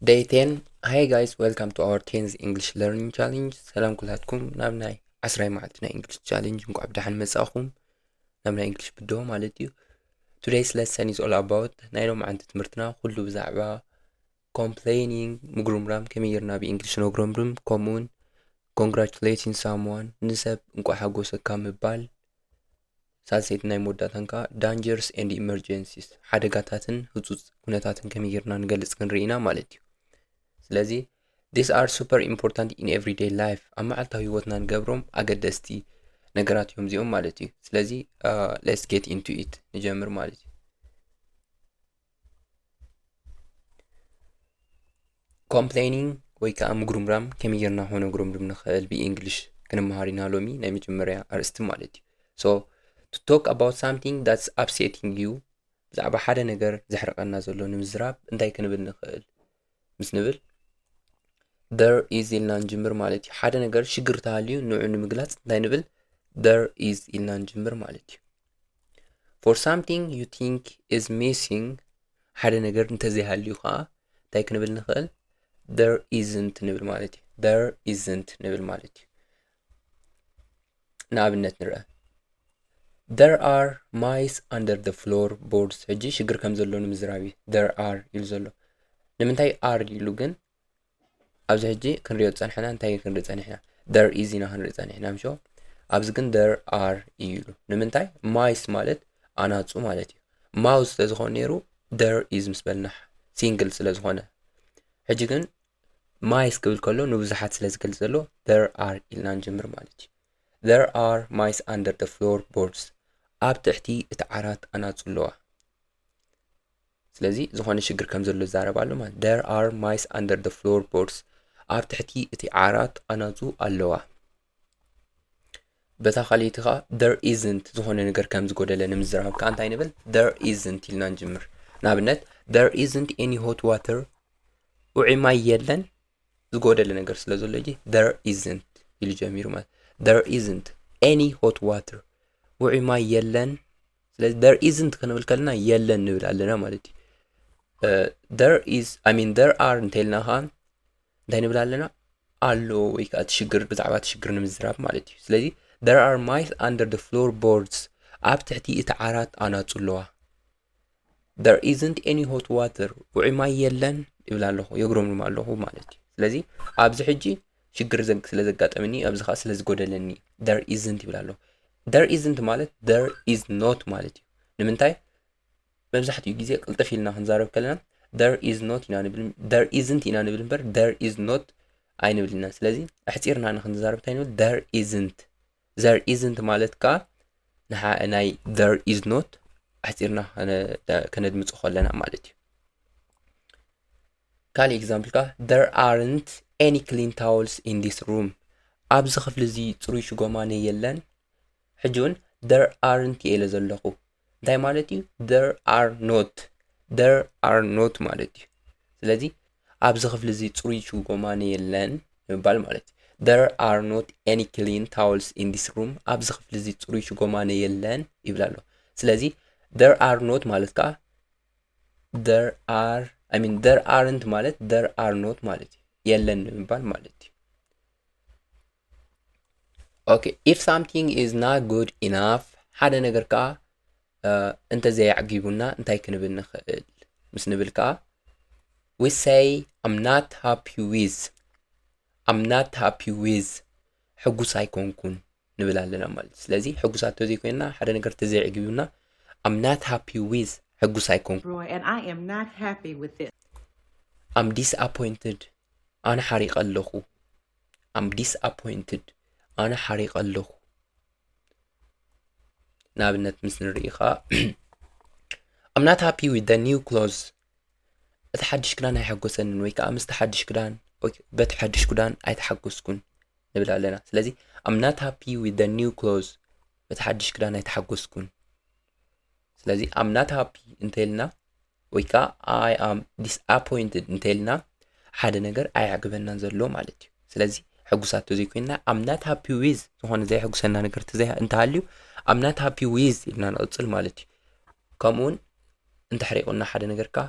Day ten. Hi guys, welcome to our tenth English Learning Challenge. ሰላም ኩላትኩም ናብ ናይ ዓስራይ መዓልቲ ናይ English Challenge እንኳዕ ብደሓን መጻእኹም። ናብ ናይ English ብድሆ ማለት እዩ። Today's lesson is all about ናይ ሎማዓንቲ ትምህርትና ኩሉ ብዛዕባ complaining፣ ምጉርምራም፣ ከመይ ጌርና ብ English ነጉረምርም፣ ከምኡውን congratulating someone፣ ንሰብ እንኳዕ ሓጎሰካ ምባል፣ ሳልሰይቲ ናይ መወዳእታን ከኣ dangers and emergencies፣ ሓደጋታትን ህጹጽ ኩነታትን ከመይ ጌርና ንገልጽ ክንርኢ ኢና ማለት እዩ። ስለዚ these are super important in everyday life፣ ኣብ መዓልታዊ ህይወትና ንገብሮም ኣገደስቲ ነገራት እዮም እዚኦም ማለት እዩ። ስለዚ let's get into it፣ ንጀምር ማለት እዩ። Complaining ወይ ከኣ ምጉርምራም ከመይ ጌርና ኾነ ጉርምርም ንኽእል ብ English ክንመሃር ኢና ሎሚ፣ ናይ መጀመርያ ኣርእስቲ ማለት እዩ። So to talk about something that's upsetting you፣ ብዛዕባ ሓደ ነገር ዘሕርቐና ዘሎ ንምዝራብ እንታይ ክንብል ንኽእል ምስ ንብል there is ኢልና ንጅምር ማለት እዩ። ሓደ ነገር ሽግር ተሃልዩ ንዑ ንምግላጽ እንታይ ንብል? There is ኢልና ንጅምር ማለት እዩ። For something you think is missing፣ ሓደ ነገር እንተዘይሃልዩ ኸዓ እንታይ ክንብል ንኽእል? There isn't ንብል ማለት እዩ። There isn't ንብል ማለት እዩ። ንኣብነት ንርአ። There are mice under the floorboards። ሕጂ ሽግር ከም ዘሎ ንምዝራብ እዩ there are ኢሉ ዘሎ። ንምንታይ are ኢሉ ግን? ኣብዚ ሕጂ ክንሪኦ ዝጸንሐና እንታይ ክንርኢ ጸኒሕና? There is ኢና ክንርኢ ጸኒሕና ምሾ። ኣብዚ ግን there are እዩ ኢሉ። ንምንታይ? Mice ማለት ኣናጹ ማለት እዩ። Mouse ስለ ዝኾነ ነይሩ there is ምስ በልና single ስለ ዝኾነ። ሕጂ ግን mice ክብል ከሎ ንብዙሓት ስለ ዝገልጽ ዘሎ there are ኢልና ንጅምር ማለት እዩ። There are mice under the floorboards። ኣብ ትሕቲ እቲ ዓራት ኣናጹ ኣለዋ። ስለዚ ዝኾነ ሽግር ከም ዘሎ ይዛረብ ኣሎ ማለት። There are mice under the floorboards። ኣብ ትሕቲ እቲ ዓራት ኣናጹ ኣለዋ። በታ ካልኣይቲ ኸዓ there isn't፣ ዝኾነ ነገር ከም ዝጎደለ ንምዝራብ ከኣ እንታይ ንብል? There isn't ኢልና ንጅምር። ንኣብነት there isn't any hot water፣ ውዑይ ማይ የለን። ዝጎደለ ነገር ስለ ዘሎ ሕጂ there isn't ኢሉ ጀሚሩ ማለት። There isn't any hot water፣ ውዑይ ማይ የለን። ስለዚ there isn't ክንብል ከለና የለን ንብል ኣለና ማለት እዩ። There is፣ I mean there are እንተልና ኸዓ እንታይ ንብል ኣለና? ኣሎ ወይ ከዓ እቲ ሽግር፣ ብዛዕባ እቲ ሽግር ንምዝራብ ማለት እዩ። ስለዚ there are mice under the floorboards፣ ኣብ ትሕቲ እቲ ዓራት ኣናጹ ኣለዋ። There isn't any hot water፣ ውዑይ ማይ የለን ይብል ኣለኹ፣ የጉረምርም ኣለኹ ማለት እዩ። ስለዚ ኣብዚ ሕጂ ሽግር ስለ ዘጋጠመኒ፣ ኣብዚ ኸዓ ስለ ዝጎደለኒ there isn't ይብል ኣለኹ። There isn't ማለት there is not ማለት እዩ። ንምንታይ? መብዛሕትኡ ግዜ ቅልጥፍ ኢልና ክንዛረብ ከለና there is not ኢና ንብል፣ there isn't ኢና ንብል እምበር there is not ኣይንብልን ኢና። ስለዚ ኣሕጺርና ንክንዛረብ እንታይ ንብል? There isn't። There isn't ማለት ከኣ ናይ there is not ኣሕጺርና ከነድምጾ ከለና ማለት እዩ። ካልእ example ከኣ there aren't any clean towels in this room፣ ኣብዚ ክፍሊ እዚ ጽሩይ ሽጎማነ የለን። ሕጂ እውን there aren't ኢለ ዘለኹ እንታይ ማለት እዩ? There are not፣ there are not ማለት እዩ። ስለዚ ኣብዚ ክፍሊ እዚ ጽሩይ ሽጎማነ የለን ንምባል ማለት እዩ። There are not any clean towels in this room፣ ኣብዚ ክፍሊ እዚ ጽሩይ ሽጎማነ የለን ይብል ኣሎ። ስለዚ there are not ማለት ከኣ there are፣ I mean there aren't ማለት there are not ማለት እዩ፣ የለን ንምባል ማለት እዩ። Okay, if something is not good enough፣ ሓደ ነገር ከኣ እንተዘየዕጊቡና እንታይ ክንብል ንኽእል ምስ ንብል ከኣ we say I'm not happy with፣ I'm not happy with፣ ሕጉስ ኣይኮንኩን ንብል ኣለና ማለት እዩ። ስለዚ ሕጉሳት ተዘይኮይንና፣ ሓደ ነገር ተዘይዕጊቡና I'm not happy with፣ ሕጉስ ኣይኮንኩን። Roy, and I am not happy with this. I'm disappointed፣ ኣነ ሓሪቐ ኣለኹ። I'm disappointed፣ ኣነ ሓሪቐ ኣለኹ። ንኣብነት ምስ ንርኢ ኸዓ I'm not happy with the new clothes፣ እቲ ሓድሽ ክዳን ኣይሓጎሰንን፣ ወይ ከዓ ምስቲ ሓድሽ ክዳን፣ በቲ ሓድሽ ክዳን ኣይተሓጎስኩን ንብል ኣለና። ስለዚ I'm not happy with the new clothes፣ በቲ ሓድሽ ክዳን ኣይተሓጎስኩን። ስለዚ I'm not happy እንተልና ወይ ከዓ I am disappointed እንተልና ሓደ ነገር ኣየዕግበናን ዘሎ ማለት እዩ። ስለዚ ሕጉሳት ተዘይኮይንና I'm not happy with ዝኾነ ዘየሕጉሰና ነገር እንተሃልዩ I'm not happy with ኢልና ንቕጽል ማለት እዩ። ከምኡ እውን እንተሕሪቑና ሓደ ነገር ከዓ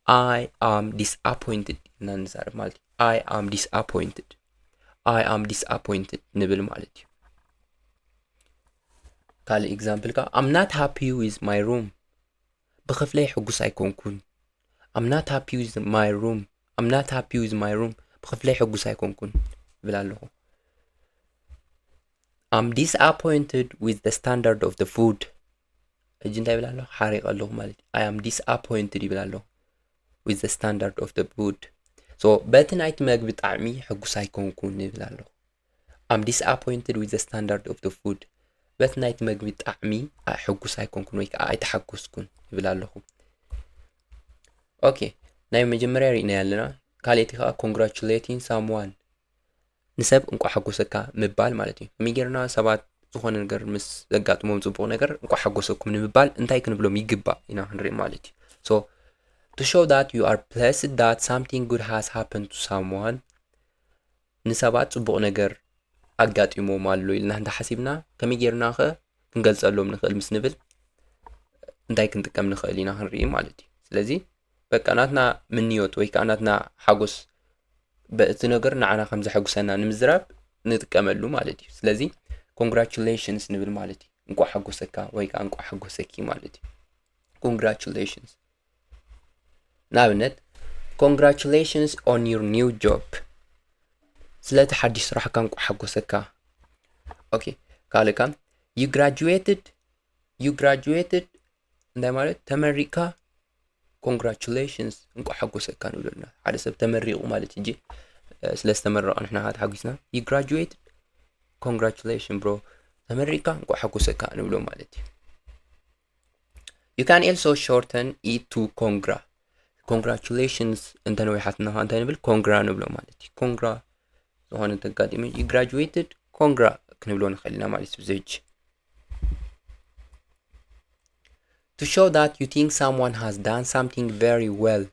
I am disappointed ኢልና ንዛረብ ማለት እዩ። I am disappointed. I am disappointed ንብል ማለት እዩ። ካልእ example ከኣ I'm not happy with my room. ብኽፍለይ ሕጉስ ኣይኮንኩን። I'm not happy with my room. I'm not happy with my room. ብኽፍለይ ሕጉስ ኣይኮንኩን ይብል ኣለኹ። I'm disappointed with the standard of the food. ሕጂ እንታይ ይብል ኣለኹ? ሓሪቐ ኣለኹ ማለት እዩ። I am disappointed ይብል ኣለኹ with the standard of the food. So በቲ ናይቲ መግቢ ጣዕሚ ሕጉስ ኣይኮንኩን ይብል ኣለኹ። I'm disappointed with the standard of the food. በቲ ናይቲ መግቢ ጣዕሚ ሕጉስ ኣይኮንኩን ወይ ከዓ ኣይተሓጎስኩን ይብል ኣለኹ። ኦኬ፣ ናይ መጀመርያ ርኢናዮ ኣለና። ካልኣይቲ ከዓ congratulating someone፣ ንሰብ እንቋዕ ሓጎሰካ ምባል ማለት እዩ። ከመይ ጌርና ሰባት ዝኾነ ነገር ምስ ዘጋጥሞም ጽቡቕ ነገር እንቋዕ ሓጎሰኩም ንምባል እንታይ ክንብሎም ይግባእ ኢና ክንርኢ ማለት እዩ። So to show that you are pleased that something good has happened to someone፣ ንሰባት ጽቡቕ ነገር ኣጋጢሞም ኣሎ ኢልና እንተ ሓሲብና ከመይ ጌርና ኸ ክንገልጸሎም ንኽእል ምስ ንብል እንታይ ክንጥቀም ንኽእል ኢና ክንርኢ ማለት እዩ። ስለዚ በቃ ናትና ምንዮት ወይ ከዓ ናትና ሓጎስ በቲ ነገር ንዓና ከም ዘሐጉሰና ንምዝራብ ንጥቀመሉ ማለት እዩ። ስለዚ congratulations ንብል ማለት እዩ። እንቋዕ ሓጎሰካ ወይ ከዓ እንቋዕ ሓጎሰኪ ማለት እዩ። Congratulations። ንኣብነት congratulations on your new job፣ ስለቲ ሓድሽ ስራሕካ እንቋዕ ሓጎሰካ። ኦኬ፣ ካልእ ከኣ you graduated፣ you graduated እንታይ ማለት? ተመሪቕካ፣ congratulations፣ እንቋዕ ሓጎሰካ ንብለና። ሓደ ሰብ ተመሪቑ ማለት ሕጂ ስለ ዝተመረቐ ንሕና ከዓ ተሓጒስና። You graduated፣ congratulations bro፣ ተመሪቕካ እንቋዕ ሓጎሰካ ንብሎ ማለት እዩ። You can also shorten it to congra። Congratulations እንተነዊሓትና ከዓ እንታይ ንብል? ኮንግራ ንብሎ ማለት እዩ። ኮንግራ ዝኾነ እንተጋጢሙ፣ you graduated፣ ኮንግራ ክንብሎ ንኽእል ኢና ማለት እዩ። እዚ ሕጂ to show that you think someone has done something very well፣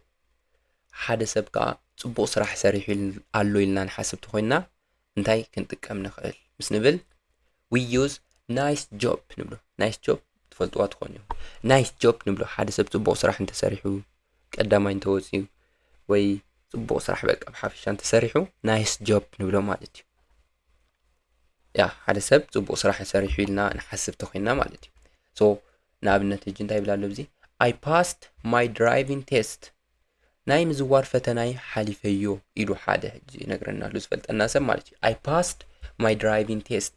ሓደ ሰብ ከዓ ጽቡቕ ስራሕ ሰሪሑ ኢል-፣ ኣሎ ኢልና ንሓስብ ተኾይንና እንታይ ክንጥቀም ንኽእል ምስ ንብል we use nice job ንብሎ። Nice job ትፈልጥዋ ትኾኑ እዮም። Nice job ንብሎ ሓደ ሰብ ጽቡቕ ስራሕ እንተሰሪሑ፣ ቀዳማይ እንተወፅዩ ወይ ጽቡቕ ስራሕ በቃ ብሓፈሻ እንተሰሪሑ nice job ንብሎ ማለት እዩ። ያ ሓደ ሰብ ጽቡቕ ስራሕ ሰሪሑ ኢልና ንሓስብ ተኾይንና ማለት እዩ። So ንኣብነት ሕጂ እንታይ ይብል ኣሎ ኣብዚ? I passed my driving test፣ ናይ ምዝዋር ፈተናይ ሓሊፈዮ ኢሉ ሓደ ሕጂ ይነግረና ኣሎ ዝፈልጠና ሰብ ማለት እዩ። I passed my driving test፣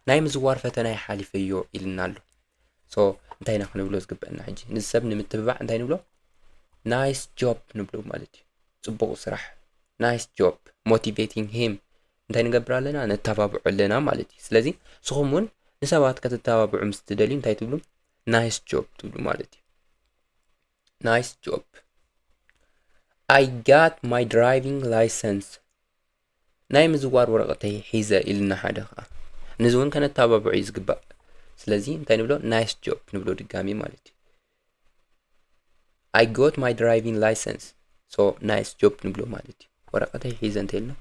ናይ ምዝዋር ፈተናይ ሓሊፈዮ ኢልና ኣሎ። So እንታይ ኢና ክንብሎ ዝግበአና ሕጂ? ንዚ ሰብ ንምትብባዕ እንታይ ንብሎ? Nice job ንብሎ ማለት እዩ። ጽቡቕ ስራሕ። Nice job። Motivating him። እንታይ ንገብር ኣለና? ነተባብዖ ኣለና ማለት እዩ። ስለዚ ንስኹም እውን ንሰባት ከተተባብዑ ምስ ትደልዩ እንታይ ትብሉ? Nice job ትብሉ ማለት እዩ። Nice job። I got my driving license። ናይ ምዝዋር ወረቐተይ ሒዘ ኢልና ሓደ ኸዓ። ነዚ እውን ከነተባብዖ እዩ ዝግባእ። ስለዚ እንታይ ንብሎ? Nice job ንብሎ ድጋሚ ማለት እዩ። I got my driving license። So nice job ንብሎ ማለት እዩ። ወረቐተይ ሒዘ እንተ ኢልና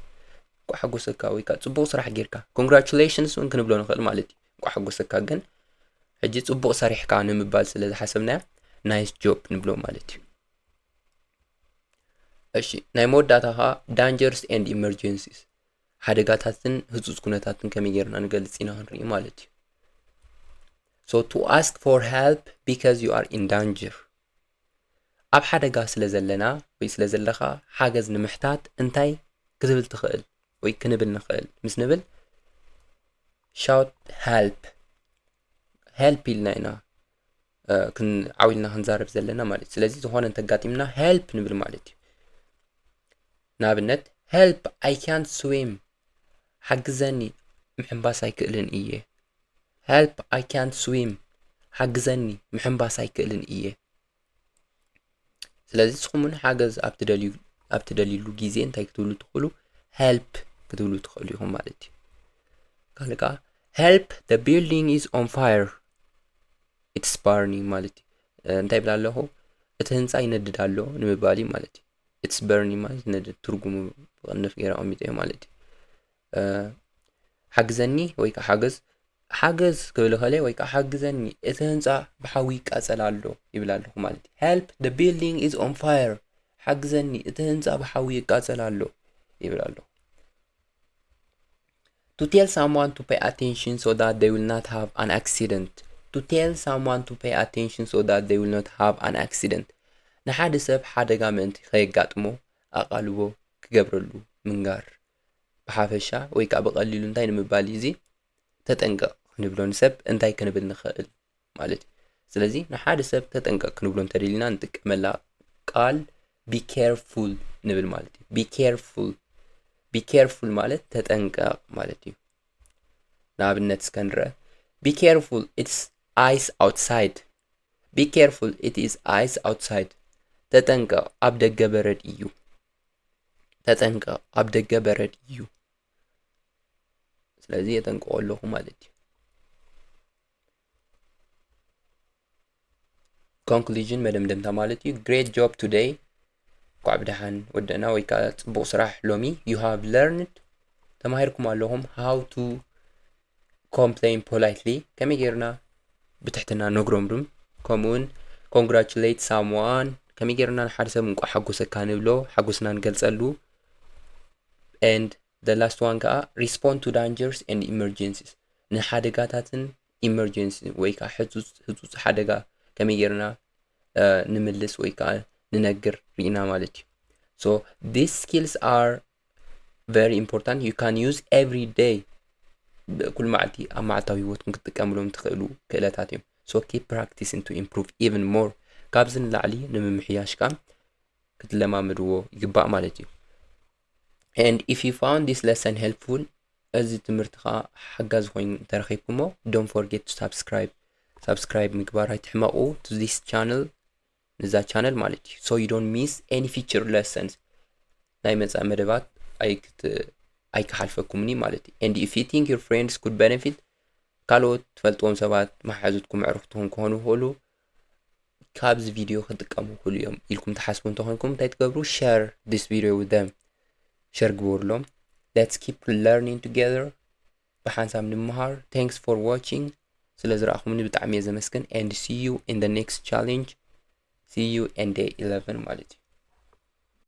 እንቋዕ ሓጎሰካ ወይ ከዓ ጽቡቕ ስራሕ ጌርካ። Congratulations እውን ክንብሎ ንኽእል ማለት እዩ። እንቋዕ ሓጎሰካ ግን ሕጂ ጽቡቕ ሰሪሕካ ንምባል ስለ ዝሓሰብናዮ nice job ንብሎ ማለት እዩ። እሺ፣ ናይ መወዳእታ ኸዓ dangers and emergencies፣ ሓደጋታትን ህጹጽ ኩነታትን ከመይ ጌርና ንገልጽ ኢና ክንርኢ ማለት እዩ። So to ask for help because you are in danger፣ ኣብ ሓደጋ ስለ ዘለና ወይ ስለ ዘለኻ ሓገዝ ንምሕታት እንታይ ክትብል ትኽእል ወይ ክንብል ንኽእል ምስ ንብል shout help፣ help ኢልና ኢና እ፣ ክን-፣ ዓው ኢልና ክንዛረብ ዘለና ማለት እዩ። ስለዚ ዝኾነ እንተጋጢምና help ንብል ማለት እዩ። ንኣብነት help I can't swim፣ ሓግዘኒ ምሕንባስ ኣይክእልን እየ። Help I can't swim፣ ሓግዘኒ ምሕንባስ ኣይክእልን እየ። ስለዚ ንስኹም እውን ሓገዝ ኣብ ትደልዩ፣ ኣብ ትደልዩሉ ግዜ እንታይ ክትብሉ ትኽእሉ? Help ክትብሉ ትኽእሉ ኢኹም ማለት እዩ። ካልእ ከዓ help the building is on fire፣ it's burning ማለት እዩ። እ፣ እንታይ ይብል ኣለኹ? እቲ ህንፃ ይነድድ ኣሎ ንምባል እዩ ማለት እዩ። It's burning ማለት ይነድድ፣ ትርጉሙ ብቕንፍ ገይረ ኣቐሚጠዮ ማለት እዩ። እ፣ ሓግዘኒ ወይ ከዓ ሓገዝ፣ ሓገዝ ክብል ከለ ወይ ከዓ ሓግዘኒ፣ እቲ ህንፃ ብሓዊ ይቃፀል ኣሎ ይብል ኣለኹ ማለት እዩ። Help the building is on fire፣ ሓግዘኒ፣ እቲ ህንጻ ብሓዊ ይቃጸል ኣሎ ይብል ኣሎ። To tell someone to pay attention so that they will not have an accident. To tell someone to pay attention so that they will not have an accident. ንሓደ ሰብ ሓደጋ ምእንቲ ከየጋጥሞ ኣቓልቦ ክገብረሉ ምንጋር። ብሓፈሻ ወይ ከዓ ብቐሊሉ እንታይ ንምባል እዩ እዚ? ተጠንቀቕ ክንብሎ ንሰብ እንታይ ክንብል ንኽእል ማለት እዩ። ስለዚ ንሓደ ሰብ ተጠንቀቕ ክንብሎ እንተደሊና ንጥቀመላ ቃል be careful ንብል ማለት እዩ። Be careful፣ be careful ማለት ተጠንቀቕ ማለት እዩ። ንኣብነት እስከ ንርአ። Be careful, it's ice outside. Be careful, it is ice outside. ተጠንቀቕ፣ ኣብ ደገ በረድ እዩ። ተጠንቀቕ፣ ኣብ ደገ በረድ እዩ። ስለዚ የጠንቅቖ ኣለኹ ማለት እዩ። Conclusion፣ መደምደምታ ማለት እዩ። Great job today። እንኳዕ ብደሓን ወደና ወይ ከዓ ፅቡቕ ስራሕ ሎሚ። You have learned፣ ተማሂርኩም ኣለኹም፣ how to complain politely፣ ከመይ ጌርና ብትሕትና ነግሮምሩም፣ ከምኡውን congratulate someone፣ ከመይ ጌርና ንሓደ ሰብ እንቋዕ ሓጎሰካ ንብሎ፣ ሓጎስና ንገልጸሉ። And the last one ከዓ respond to dangers and emergencies፣ ንሓደጋታትን ኢመርጀንሲ ወይ ከዓ ህፁፅ ህፁፅ ሓደጋ ከመይ ጌርና ንምልስ ወይ ከዓ ንነግር ርኢና ማለት እዩ። So these skills are very important, you can use every day፣ ኩሉ መዓልቲ ኣብ መዓልታዊ ህይወትኩም ክትጥቀምሎም ትኽእሉ ክእለታት እዮም። So keep practicing to improve even more። ካብዚ ንላዕሊ ንምምሕያሽ ከዓ ክትለማመድዎ ይግባእ ማለት እዩ። And if you found this lesson helpful፣ እዚ ትምህርቲ ከዓ ሓጋዚ ኮይኑ እንተረኺብኩሞ፣ don't forget to subscribe፣ subscribe ምግባር ኣይትሕመቑ to this channel፣ ንዛ ቻነል ማለት እዩ። So you don't miss any future lessons፣ ናይ መፃኢ መደባት ኣይክሓልፈኩምኒ ማለት እዩ። And if you think your friends could benefit፣ ካልኦት ትፈልጥዎም ሰባት፣ መሓዙትኩም፣ ኣዕሩኽትኩም ክኾኑ ይኽእሉ፣ ካብዚ ቪድዮ ክጥቀሙ ይኽእሉ እዮም ኢልኩም ትሓስቡ እንተኾንኩም እንታይ ትገብሩ? Share this video with them። ሸር ግበሩሎም። Let's keep learning together። ብሓንሳብ ንምሃር። Thanks for watching። ስለ ዝረኣኹምኒ ብጣዕሚ እየ ዘመስግን። And see you in the next challenge። See you in day eleven ማለት እዩ።